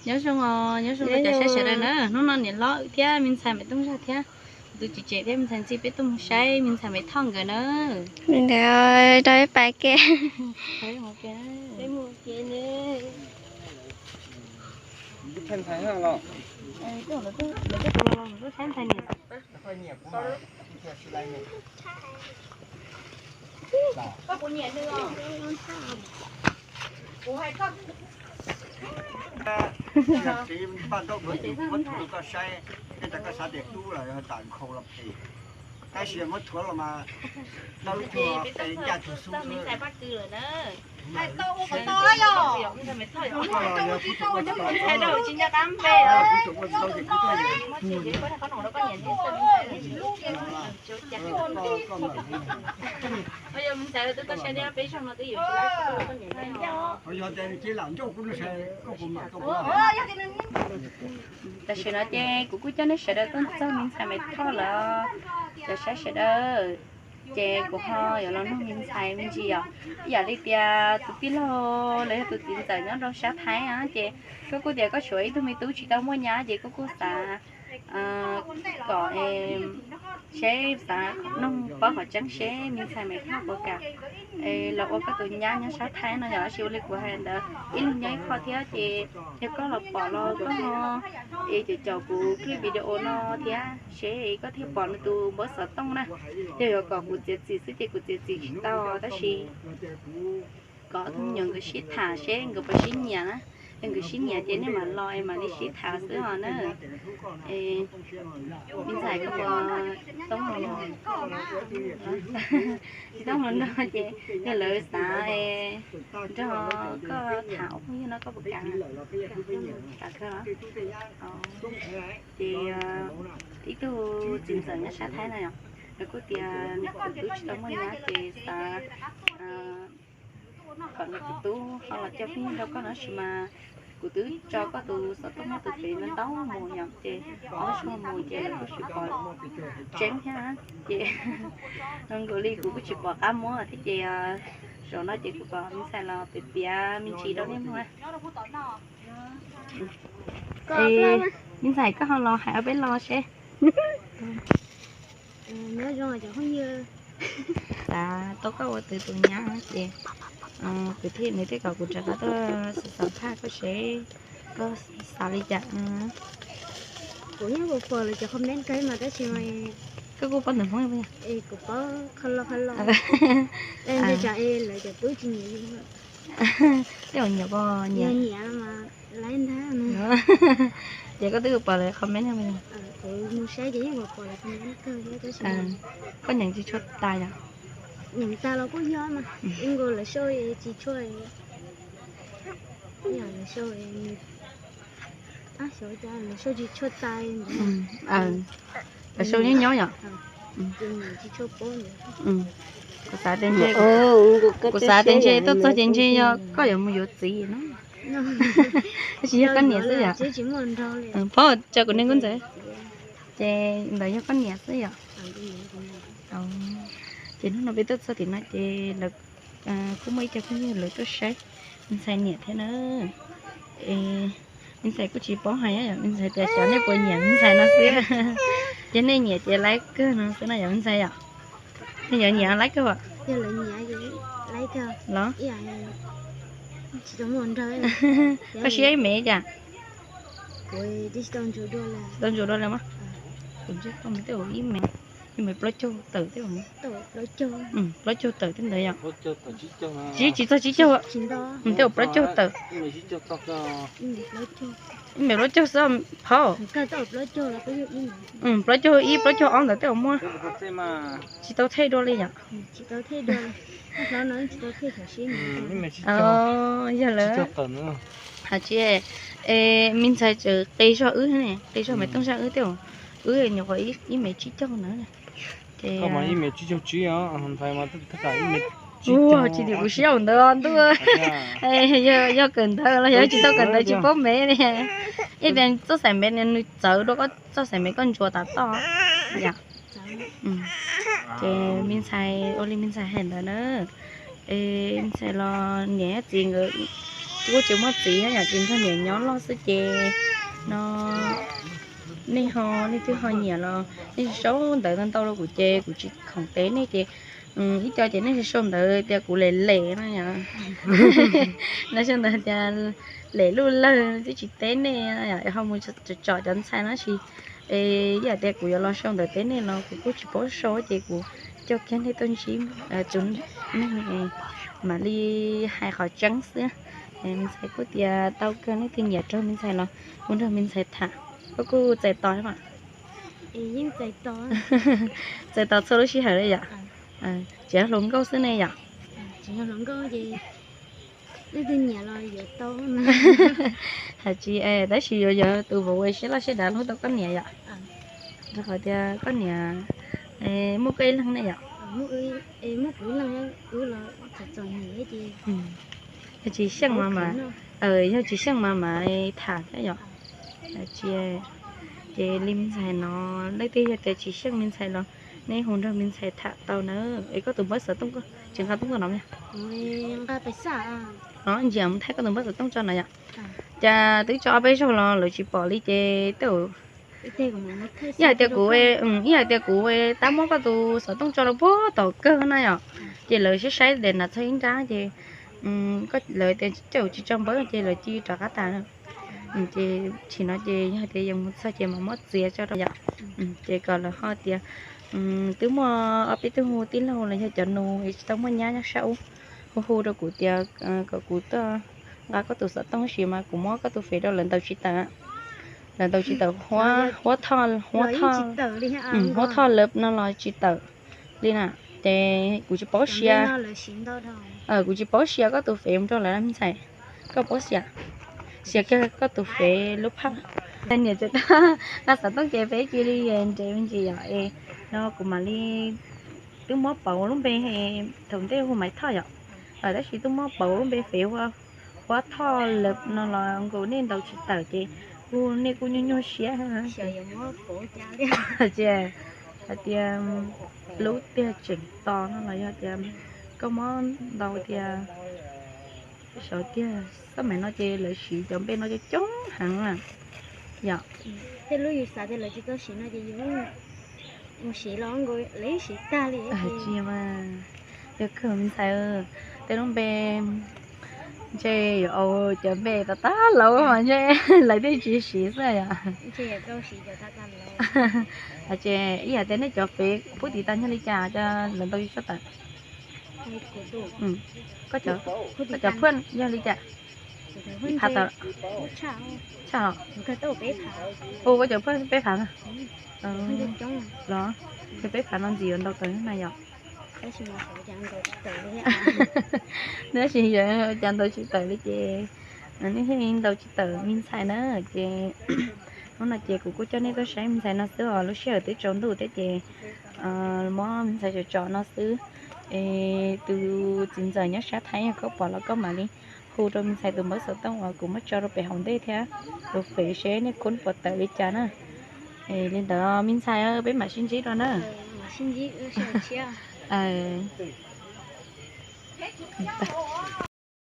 Nyob zoo os, nyob zoo rau cov saib sawv daws na. Hnub no niam hlob thiab me ntxhais Maiv Tooj Zaj thiab tus txiv tsev thiab me ntxhais Ntxhi peb tuaj mus saib me ntxhais Maiv Thoj nkawd na. Rau peb pais ke. Txiv npaj ntaub ntawm tus muab thuav rau koj saib, ib tas koj xav tias dub los yog tas nkhaus los phem, tab sis muab thuav los mas tau lub thuav pes ncaj tug xub xwb. Tam sim no ces kuv kuj coj nej sawv daws tuaj txog me ntxhais Maiv Thoj lawv cov saib sawv daws, ces kuv ho yuav los nug me ntxhais me ntsis yom. Ib yam li tias tus tij laug los yog tus txiv ntxawm nyob rau sab Thaib ces koj kuj tias koj tshuav ib tug me tub tsis tau muaj nyab ces koj kuj xav kom seb xav noog paub qhov tseeb seb me ntxhais Maiv Thoj puas kam los ua koj tus nyab nyob sab Thaib no yom. Tab sis ua li kuv hais ntawd, ib leeg nyob ib qho thiab ces yog koj los pom los koj ho es caum caum kuv clip video no thiab seb koj thiaj pom nws tus npawb xov tooj na. Yog yuav kom kuv txiav txim xwb ces kuv txiav txim tsis tau, tab sis kom tus me nyuam nkawd sib tham seb nkawd puas sib nyiam na. Yog nkawd sib nyiam ces nej mam los es mam li sib tham xwb os na. Me ntxhais koj puas tau muaj hluas nraug? Tsis tau muaj hluas nraug ces yog lawv xav nrog koj tham ua phooj ywg no koj puas kam? Kam kawg los? Ces ib tug txiv ntxawm nyob sab Thaib no yom, nws kuj tias nws tus tub tsis tau muaj nyab ces xav kom nws tus tub ho los coj phooj ywg rau koj no, tab sis mas kuv twb tso koj tus xov tooj nyob tus fev no ntau mus yom, ces ob zaug mus ces lawv kuj tsis pom tseeb thiab, ces zoo nkaus li kuv kuj tsis pom qab muab thiab ces zaum no ces kuv kom me ntxhais los piav piav me ntsis rau nej mloog. Me ntxhais koj ho los hais ob peb lo seb. Xav tau koj ua tus tus nyab ces kuv thiaj, nws thiaj kom kuv rov qab tuaj xam phaj koj seb koj xav li cas. Kuv yeej pom pom lawv cov comment kawg mas tab sis mas koj kuj paub ntawv Hmoob, kuv paub qhov lo qhov lo. Ntshe tsam es lawv cov tub tsis nyiam li. Tej zaum nyiam pom nyiam, nyiam mas laiv ntag. Ces koj twb pom lawv comment, kuv mus saib ces yeej pom pom lawv comment kawg thiab tab sis koj nyeem tsis tshua tas yom? Nyeem tas los kuj yog mas, ib nkaus lawv sau tsis tshua, lawv sau, lawv sau tsis tshua tas. Lawv sau nyob nyob yom? Kuv xav tias ntshe, kuv xav tias ntshe tuaj txog ces ntshe yog koj yuav mus yuav txiv no. Tab sis yog koj niam xwb yom? Phob tso kuv niag nkauj ntxawm. Ces ntawd yog koj niam xwb yom? Ces hnub no peb tuaj txog tim no ces lawv kuj muaj ib co phooj ywg lawv tuaj saib me ntxhais niam thiab na. Me ntxhais kuj tsis paub hais, me ntxhais tias xyov nej puas nyiam me ntxhais no xwb. Yog nej nyiam ces laib kawg no xwb no yom me ntxhais yom? Nej yuav nyiam laib kawg los? Koj siab ib me cas? Tsis tau ntsuas dua li mas. Kuv ntshe tau mus tej ib me, ib me plaub caug tawm tej, plaub caug tawm tej ntawd yom? Tsis, tsis txog tsib caug, tej plaub caug tawm. Ib me plaub caug xwb phauj. Plaub caug ib, plaub caug ob ntawd tej uas muaj. Tsis tau thej dua li yom? Yog lawm. Hais tsis, me ntxhais tseem qis zog wb ne, qis zog me tooj zaj wb tej, wb nyuam qhuav ib me tsib caug ntawd. Ces ib me tsib caug tsib, tsis tim kuv siab ntawd ntuj. Yog kawm ntawv los yog tsis tau kawm ntawv tsis paub me li. Ib tias txoj xaim me nws txawv dua koj txoj xaim me koj ntsuas tas toj. Ces me ntxhais ua li me ntxhais hais ntawd na. Es me ntxhais los niam txiv nkawd Kuv tsis muaj txiv yom, tsis nrog niam nyob loj xwb ces no nej ho, nej twb ho nyiam los nej sau ntawv ntau ntau rau kuv ces kuv tsis khoom teb nej ces ib co ces nej sau ntawv tias kuv lem lem no yom, nej sau ntawv tias lem luj lawg twb tsis teb nej, ho mus tsom cov ntxhais no tsis, ib yam tias kuv yuav los sau ntawv teb nej los kuv kuj tsis paub sau ces kuv coj kiag nej tuaj ntsib tsoom neeg mam li hais qhov tseeb xwb. Me ntxhais kuj tias tau kawg, leej twg nyiam raug me ntxhais los hu nrog me ntxhais tham. Koj kuj txais tos, txais tos txhua lub sij hawm li yom? Tsis yog hluas nkauj xwb ne yom? Hais tsis, tab sis yuav yog tus vauv uas siab loj siab dav los hu tau koj niam yom? Rau qhov tias koj niam muaj koj ib leeg ne yom? Yog tsis xyeej mas, yog tsis xyeej mas mam tham thiab yom? Ces li me ntxhais no, leej twg yog tias tsis xyeej me ntxhais los nej hu nrog me ntxhais tham tau na. Es koj tus npawb xov tooj, tsis nqa tooj tuaj no, no ntsia mus thaij koj tus npawb xov tooj tso no yom? Cas twb tso ob peb zaug los lawv tsis pom li ces tej, ib yam tias kuv, ib yam tias kuv tab muab koj tus xov tooj tso rau puag tom kawg na yom, ces lawv saib saib daim nas txog ib nrab ces lawv tias tej tsis tso npawb ces lawv cia li rov qab tas. Ces tsis no ces yog tias yuav mus txog ces mam muab txiav tso rau yom. Ces kom lawv ho tias twb muaj ob peb tug tij laug los yog cov nus es tsis tau muaj nyab nyob sab ub hu hu rau kuv tias kom kuv tuaj nqa koj tus xov tooj tab sis mas kuv muab koj tus fev rau lawv ntaus tsis tawm. Lawv ntaus tsis tawm, huab thoj, huab thoj lawv no los tsis tawm li na. Ces kuv tsis paub sia, kuv tsis paub sia koj tus fev mus rau lawv me ntxhais, koj paub sia, sia kiag koj tus fev lub phaj. Niam tseem nqa xov tooj ces peb cia li nres me ntsis yom es no kuv mam li twb muab pauv lub npe, thaum ntej hu Maiv Thoj yom, tab sis twb muab pauv lub npe fev ua huab thoj lawv no los nkaus nej ntaus tsis tawm ces kuj nej kuj nyuaj nyuaj siab. Ces hais tias lub tiag tseem to no los yog tias koj muab ntaus tias sov tiag, xab maim no ces lawv siv cov npe no coob coob heev na yom. Tej lub yus xav tias lawv tsis tau siv no ces yus mus siv los lawv siv tag li. Tsis mas, yog kawg me ntxhais, tej lub npe ntshe yuav au cov npe tag tag laus mas ntshe lawv thiaj tsis siv xwb yom. Ces ib yam tias nej cov fev pub tiv tas yog li cas cov lawv ntaus tsis tawm? Koj cov phuaj yog li cas? Ib phav tawm? Tshaj, hu koj cov phuaj peb phav no los, yog peb phav no ntxiv yuav ntaus tawm na yom? Tab sis yog cas ntaus tsis tawm li ces nej thiaj ntaus tsis tawm me ntxhais na. Ces hnub no ces kuv kuj coj nej tuaj saib me ntxhais no xwb os, lub sij hawm twb tsaus ntuj thiab ces muab me ntxhais tsom tsom no xwb. Es tus txiv ntxawm nyob sab Thaib yog koj pom los koj mam li hu rau me ntxhais tus npawb xov tooj uas kuv muab tso rau pem hauv ntej thiab tus fev seb nej khub puas tawm li cas na. Li ntawd me ntxhais, peb mam sib ntsib dua na.